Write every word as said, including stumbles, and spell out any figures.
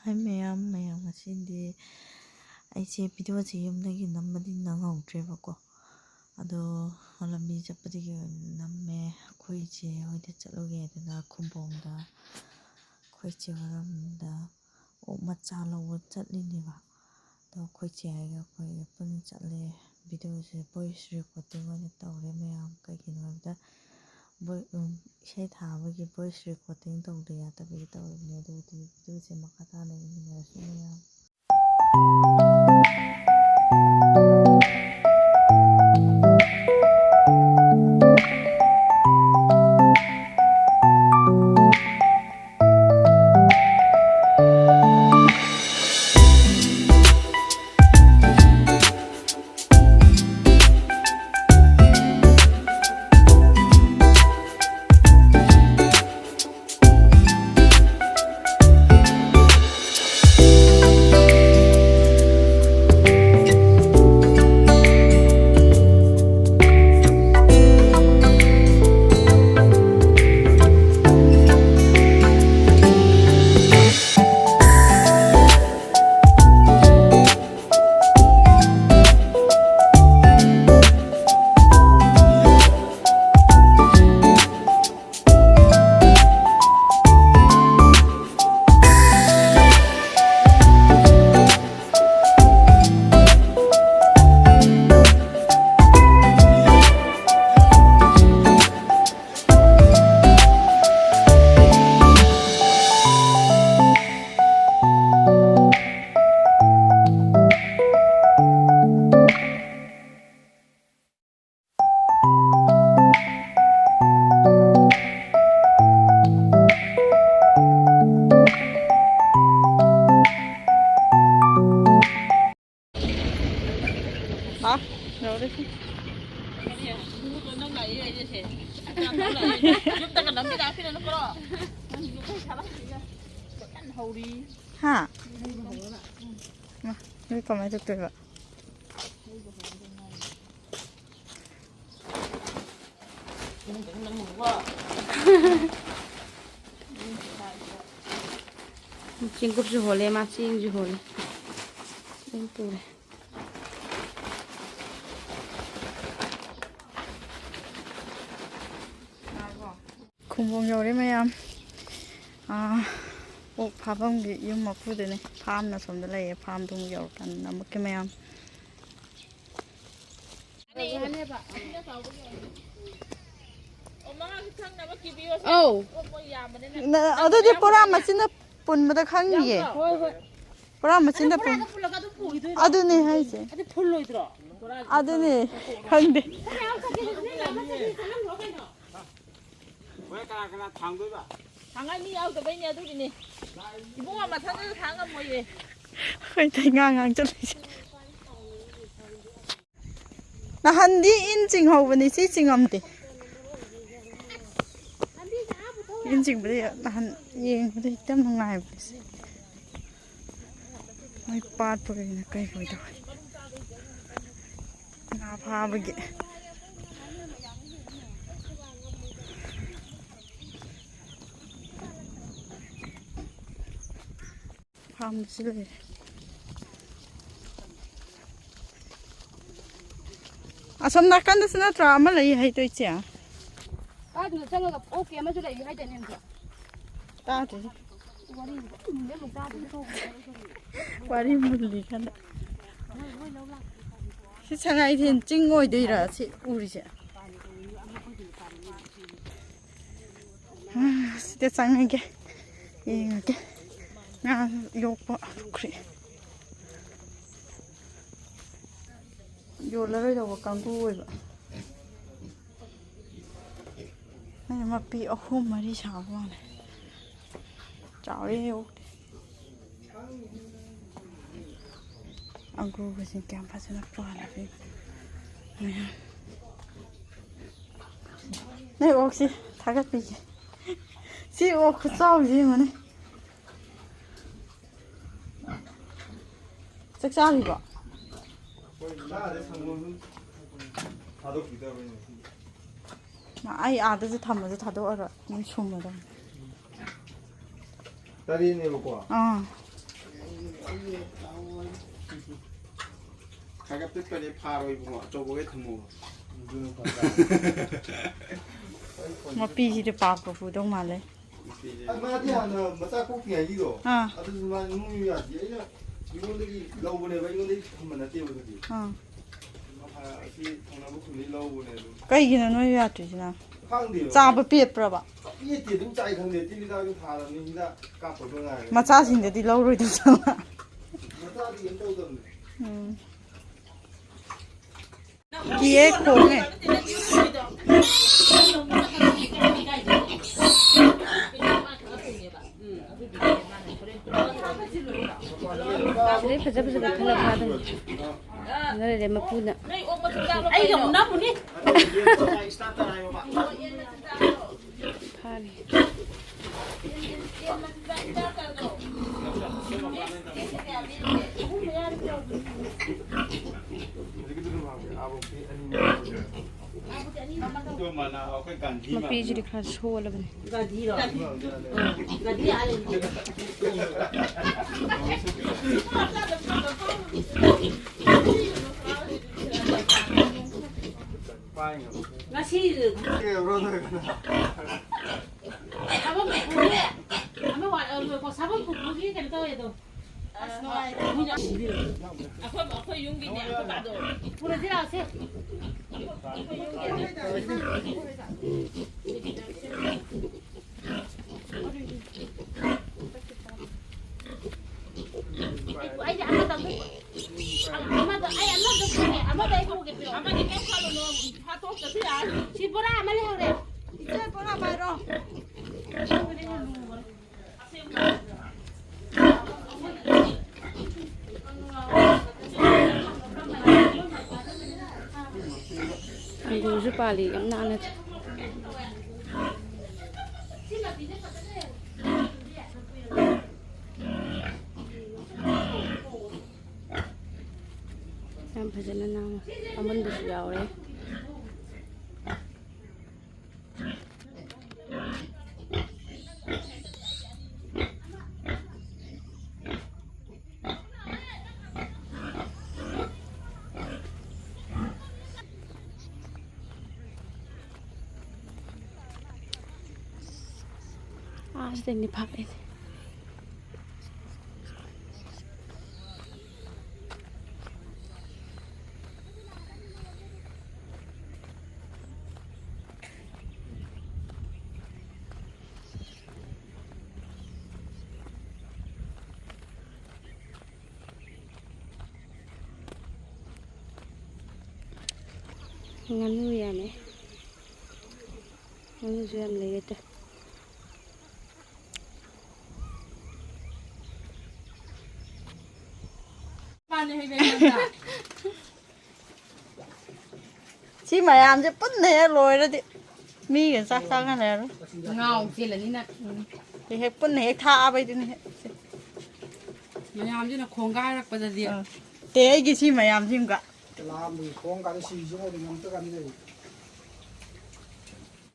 ꯍꯥꯏ ꯃꯌꯥꯝ, ꯃꯌꯥꯝ, ꯉꯁꯤꯗꯤ ꯑꯩꯁꯦ ꯚꯤꯗꯤꯑꯣꯁꯦ ꯌꯨꯝꯗꯒꯤ ꯅꯝꯕꯗꯤ ꯅꯪꯍꯧꯗ꯭ꯔꯦꯕꯀꯣ꯫ ꯑꯗꯣ ꯂꯝꯕꯤ ꯆꯠꯄꯗꯒꯤ ꯑꯣꯏꯅ ꯅꯝꯃꯦ꯫ ꯑꯩꯈꯣꯏ ꯏꯆꯦ ꯍꯣꯏꯗ ꯆꯠꯂꯨꯒꯦ ꯑꯗꯨꯅ ꯈꯨꯝꯕꯣꯡꯗ ꯑꯩꯈꯣꯏ ꯏꯆꯦ ꯍꯣꯏꯔꯣꯝꯗ ꯑꯣꯛ ꯃꯆꯥ ꯂꯧꯕ ꯆꯠꯂꯤꯅꯦꯕ꯫ ꯑꯗꯣ ꯑꯩꯈꯣꯏ ꯆꯦ ꯍꯣꯏꯒ ꯑꯩꯈꯣꯏꯒ ꯄꯨꯟꯅ ꯆꯠꯂꯦ꯫ ꯚꯤꯗꯤꯑꯣꯁꯦ ꯚꯣꯏꯁ ꯔꯦꯀꯣꯔꯗꯤꯡ ꯑꯣꯏꯅ ꯇꯧꯔꯦ ꯃꯌꯥꯝ꯫ ꯀꯩꯒꯤꯅꯣ ꯍꯥꯏꯕꯗ ꯚꯣꯏ-, ꯎꯝ, ꯏꯁꯩ ꯊꯥꯕꯒꯤ ꯚꯣꯏꯁ ꯔꯦꯀꯣꯔꯗꯤꯡ ꯇꯧꯗ ꯌꯥꯗꯕꯒꯤ ꯇꯧꯔꯤꯕꯅꯦ꯫ ꯑꯗꯨꯗꯤ ꯚꯤꯗꯤꯑꯣꯁꯦ ꯃꯈꯥ ꯇꯥꯅ ꯌꯦꯡꯃꯤꯟꯅꯔꯁꯤ ꯃꯌꯥꯝ꯫ ꯍꯥ? ꯂꯧꯔꯦ꯫ ꯍꯥ? ꯅꯣꯏ ꯀꯃꯥꯏꯅ ꯇꯧꯗꯣꯏꯕ? ꯆꯦꯡꯀꯨꯞꯁꯨ ꯍꯣꯜꯂꯦ, ꯃꯥ ꯆꯦꯡꯁꯨ ꯍꯣꯜꯂꯦ꯫ ꯂꯣꯏ ꯄꯨꯔꯦ꯫ ꯈꯨꯝꯕꯣꯡ ꯌꯧꯔꯦ ꯃꯌꯥꯝ꯫ ꯑꯥ, ꯑꯣꯛ ꯐꯥꯐꯝꯒꯤ ꯌꯨꯝ ꯃꯄꯨꯗꯨꯅꯦ꯫ ꯐꯥꯝꯅ ꯁꯣꯝꯗ ꯂꯩꯌꯦ꯫ ꯐꯥꯝꯗꯨ ꯑꯃꯨꯛ ꯌꯧꯔꯀꯥꯟꯗ ꯅꯝꯃꯛꯀꯦ ꯃꯌꯥꯝ꯫ ꯑꯧ꯫ ꯅ-, ꯑꯗꯨꯗꯤ ꯄꯨꯔꯥ ꯃꯆꯤꯟꯗ ꯄꯨꯟꯕꯗ ꯈꯪꯈꯤꯌꯦ꯫ ꯍꯣꯏ, ꯍꯣꯏ꯫ ꯄꯨꯔꯥ ꯃꯆꯤꯟꯗ ꯄꯨꯟ-, ꯄꯨꯜꯂꯒ ꯑꯗꯨꯝ ꯄꯨꯈꯤꯗꯣꯏꯔꯣ? ꯑꯗꯨꯅꯦ ꯍꯥꯏꯁꯦ꯫ ꯑꯗꯨ ꯐꯨꯜꯂꯣꯏꯗ꯭ꯔꯣ? ꯑꯗꯨꯅꯦ ꯈꯪꯗꯦ꯫ ꯐꯅꯌꯥꯝ ꯆꯠꯈꯤꯁꯦ, ꯁꯤꯅ ꯌꯥꯝ ꯆꯠꯈꯤꯁꯦ, ꯆꯠꯂꯝꯈ꯭ꯔꯣ ꯀꯩꯅꯣ꯫ ꯍꯣꯔꯦꯟ ꯀꯅꯥ ꯀꯅꯥ ꯊꯥꯡꯗꯣꯏꯕ? ꯊꯥꯡꯉꯥꯏ ꯃꯤ ꯌꯥꯎꯗꯕꯩꯅꯦ, ꯑꯗꯨꯒꯤꯅꯦ꯫ ꯏꯕꯨꯡꯉꯣ ꯃꯊꯟꯗ ꯊꯥꯡ ꯉꯝꯃꯣꯏꯌꯦ꯫ ꯑꯩꯈꯣꯏ ꯏꯇꯩ ꯉꯥꯡ ꯉꯥꯡ ꯆꯠꯂꯤꯁꯦ꯫ ꯅꯍꯥꯟꯗꯤ ꯏꯟ ꯆꯤꯡꯍꯧꯕꯅꯤ, ꯁꯤ ꯆꯤꯡꯉꯝꯗꯦ꯫ ꯏꯟ ꯆꯤꯡꯕꯗꯤ ꯅꯍꯥꯟ ꯌꯦꯡꯕꯗ ꯍꯦꯛꯇ ꯅꯨꯡꯉꯥꯏꯕꯅꯦ ꯁꯤ꯫ ꯃꯣꯏ ꯄꯥꯠ ꯄꯨꯔꯤꯅ ꯀꯩ ꯑꯣꯏꯗꯧꯕ? ꯉꯥ ꯐꯥꯕꯒꯤ꯫ ꯐꯥꯝꯁꯤ ꯂꯩꯔꯦ꯫ ꯑꯁꯣꯝ ꯅꯥꯀꯟꯗꯁꯨ ꯅꯠꯇ꯭ꯔꯣ ꯑꯃ ꯂꯩ ꯍꯥꯏꯗꯣ, ꯏꯆꯦ? ꯀꯥꯏꯗꯅꯣ ꯆꯪꯉꯒ ꯑꯣꯛꯀꯤ ꯑꯃꯁꯨ ꯂꯩ ꯍꯥꯏꯗꯥꯏꯅꯦ, ꯑꯝꯇ? ꯇꯥꯗꯦ꯫ ꯋꯥꯔꯤ ꯑꯃꯨꯛ ꯇꯥꯗꯦ꯫ ꯋꯥꯔꯤ ꯃꯨꯜꯂꯤ ꯀꯟꯅ꯫ ꯁꯤ ꯁꯉꯥꯏꯊꯦꯟ ꯆꯤꯡ ꯑꯣꯏꯗꯣꯏꯔꯥ ꯁꯤ ꯎꯔꯤꯁꯦ? ꯁꯤꯗ ꯆꯪꯉꯒꯦ, ꯌꯦꯡꯉꯒꯦ꯫ ꯉꯥ ꯌꯣꯛꯄ ꯄꯨꯈ꯭ꯔꯤ꯫ ꯌꯣꯜꯂꯔꯣꯏꯗꯧꯕ ꯀꯥꯡꯕꯨ ꯑꯣꯏꯕ꯫ ꯑꯩꯅ ꯃꯄꯤ ꯑꯍꯨꯝ ꯃꯔꯤ ꯁꯥꯕ ꯃꯥꯜꯂꯦ꯫ ꯆꯥꯎꯔꯦ ꯑꯣꯛꯇꯤ꯫ ꯑꯪꯒꯨꯔꯒꯁꯦ ꯀꯌꯥꯝ ꯐꯖꯅ ꯄꯥꯜꯂꯒꯦ ꯃꯌꯥꯝ꯫ ꯅꯣꯏ ꯑꯣꯛꯁꯤ ꯊꯥꯒꯠꯄꯤꯒꯦ꯫ ꯁꯤ ꯑꯣꯛ ꯈꯨꯆꯥꯎꯁꯤ ꯌꯦꯡꯉꯨꯅꯦ꯫ ꯆꯥꯛ ꯆꯥꯔꯤꯕꯣ? ꯊꯥꯗꯣꯛꯄꯤꯗꯕꯩꯅꯦ꯫ ꯑꯩ ꯑꯥꯗꯁꯨ ꯊꯝꯃꯁꯨ ꯊꯥꯗꯣꯛꯑꯔꯣꯏ꯫ ꯃꯣꯏ ꯁꯨꯝꯃꯗꯝꯅꯤ꯫ ꯇꯔꯦꯠꯅꯦꯕꯀꯣ꯫ ꯑꯥ꯫ ꯈꯔ ꯈꯔ ꯄꯤꯛꯄꯅꯦ, ꯐꯥꯔꯣ ꯏꯕꯨꯡꯉꯣ, ꯑꯆꯧꯕꯈꯩ ꯊꯝꯃꯣ꯫ ꯑꯗꯨꯅ ꯐꯔꯦ꯫ ꯃꯄꯤꯁꯤꯗꯤ ꯄꯥꯞꯀ ꯄꯨꯗꯧ ꯃꯥꯜꯂꯦ꯫ ꯃꯄꯤꯁꯦ꯫ ꯑ, ꯃꯥꯗꯤ ꯍꯥꯟꯅ ꯃꯆꯥ ꯀꯣꯛꯇ꯭ꯔꯤꯉꯩꯒꯤꯗꯣ꯫ ꯑꯥ꯫ ꯑꯗꯨꯁꯨ ꯃꯥ ꯅꯨꯡ ꯌꯥꯗꯦ꯫ ꯑꯩꯅ ꯃꯤꯉꯣꯟꯗꯒꯤ ꯂꯧꯕꯅꯦꯕ, ꯑꯩꯉꯣꯟꯗꯒꯤ ꯊꯝꯕ ꯅꯠꯇꯦꯕ ꯑꯗꯨꯗꯤ꯫ ꯑꯥ꯫ ꯑꯁꯤ ꯊꯪꯅꯕ ꯈꯨꯟꯗꯒꯤ ꯂꯧꯕꯅꯦ ꯑꯗꯨꯝ꯫ ꯀꯩꯒꯤꯅꯣ ꯅꯣꯏ ꯌꯥꯗ꯭ꯔꯤꯁꯤꯅ? ꯈꯪꯗꯦꯕ꯫ ꯆꯥꯕ ꯄꯦꯠꯄ꯭ꯔꯕ? ꯄꯦꯠꯇꯦ, ꯑꯗꯨꯝ ꯆꯥꯏ ꯈꯪꯗꯦ꯫ ꯇꯤꯜ ꯍꯤꯗꯥꯛ ꯑꯗꯨꯝ ꯊꯥꯔꯕꯅꯤ, ꯍꯤꯗꯥꯛ ꯀꯥꯞꯄꯗꯣ ꯉꯥꯏꯔꯦ꯫ ꯃꯆꯥꯁꯤꯡꯗꯗꯤ ꯂꯧꯔꯣꯏꯗꯧ ꯆꯪꯉ꯫ ꯃꯆꯥꯗꯤ ꯀꯩꯝ ꯇꯧꯗꯕꯅꯦ꯫ ꯎꯝ꯫ ꯀꯤꯌꯦ, ꯈꯣꯡꯉꯦ꯫ ꯁꯤꯗꯩ ꯐꯖ ꯐꯖꯕ ꯈꯜꯂ ꯐꯥꯗꯣꯏꯅꯤ꯫ ꯑꯗꯨꯅꯅꯦ ꯃꯄꯨꯅ꯫ ꯑꯩꯒ ꯑꯃꯨꯛ ꯅꯝꯃꯨꯅꯤ꯫ ꯐꯥꯔꯤ꯫ ꯃꯄꯤꯁꯤꯗꯤ ꯈꯔ ꯁꯣꯜꯂꯕꯅꯤ꯫ ꯉꯁꯤ ꯁꯥꯕꯝ ꯄꯨꯈ꯭ꯔꯤ ꯑꯃ ꯋꯥ-, ꯑ, ꯁꯥꯕꯝ ꯄꯨꯈ꯭ꯔꯤꯒꯤ ꯀꯩꯅꯣ ꯇꯧꯋꯦ ꯑꯗꯣ꯫ ꯑꯁ, ꯅꯨꯡꯉꯥꯏꯇꯦ꯫ ꯑꯩꯈꯣꯏ, ꯑꯩꯈꯣꯏ ꯌꯨꯝꯒꯤꯅꯦ, ꯑꯩꯈꯣꯏ ꯕꯥꯗꯣ꯫ ꯄꯨꯔꯁꯤ ꯂꯥꯛꯑꯣꯁꯦ꯫ ꯑꯩꯗꯤ ꯑꯃꯇꯪ, ꯑꯃꯗ, ꯑꯩ ꯑꯃꯗ ꯄꯨꯒꯦ, ꯑꯃꯗ ꯑꯩ ꯄꯨꯒꯦ, ꯄꯤꯔꯛꯑꯣ꯫ ꯑꯃꯗꯤ ꯀꯩꯝ ꯈꯜꯂꯨꯅꯣ, ꯍꯥꯠꯇꯣꯛꯇ꯭ꯔꯁꯨ ꯌꯥꯔꯦ꯫ ꯁꯤ ꯕꯣꯔꯥ ꯑꯃ ꯂꯩꯍꯧꯔꯦ꯫ ꯏꯆꯦ, ꯕꯣꯔꯥ ꯄꯥꯏꯔꯣ꯫ ꯑꯪꯒꯨꯔꯁꯨ ꯄꯥꯜꯂꯤ, ꯌꯥꯝ ꯅꯥꯟꯅ꯫ ꯌꯥꯝ ꯐꯖꯅ ꯅꯥꯟꯅ꯫ ꯑꯃꯨꯟꯕꯁꯨ ꯌꯥꯎꯔꯦ꯫ ꯁꯤꯗꯩꯅꯦ ꯐꯥꯛꯏꯁꯦ꯫ ꯉꯥꯅꯨ ꯌꯥꯝꯃꯦ꯫ ꯉꯥꯅꯨꯁꯨ ꯌꯥꯝ ꯂꯩꯌꯦ ꯑꯗꯣ꯫ ꯁꯤ ꯃꯌꯥꯝꯁꯦ ꯄꯨꯟꯅ ꯍꯦꯛ ꯂꯣꯏꯔꯗꯤ ꯃꯤꯒ ꯆꯥꯛ ꯆꯥꯅꯔꯔꯣꯏ꯫ ꯉꯥꯎ ꯆꯦꯜꯂꯅꯤ ꯅꯪ꯫ ꯎꯝ꯫ ꯁꯤ ꯍꯦꯛ ꯄꯨꯟꯅ ꯍꯦꯛ ꯊꯥꯕꯩꯗꯨꯅꯤ ꯍꯦꯛ꯫ ꯃꯌꯥꯝꯁꯤꯅ ꯈꯣꯡꯒꯥꯏꯔꯛꯄꯗꯗꯤ꯫ ꯑꯥ꯫ ꯇꯦ ꯑꯩꯒꯤ ꯁꯤ ꯃꯌꯥꯝꯁꯤꯃꯒ꯫ ꯂꯥꯝꯕꯒꯤ ꯈꯣꯡ ꯀꯥꯟꯗ ꯁꯤꯁꯨ ꯑꯣꯏꯅ ꯉꯝꯇ ꯀꯥꯟꯗ ꯂꯩ꯫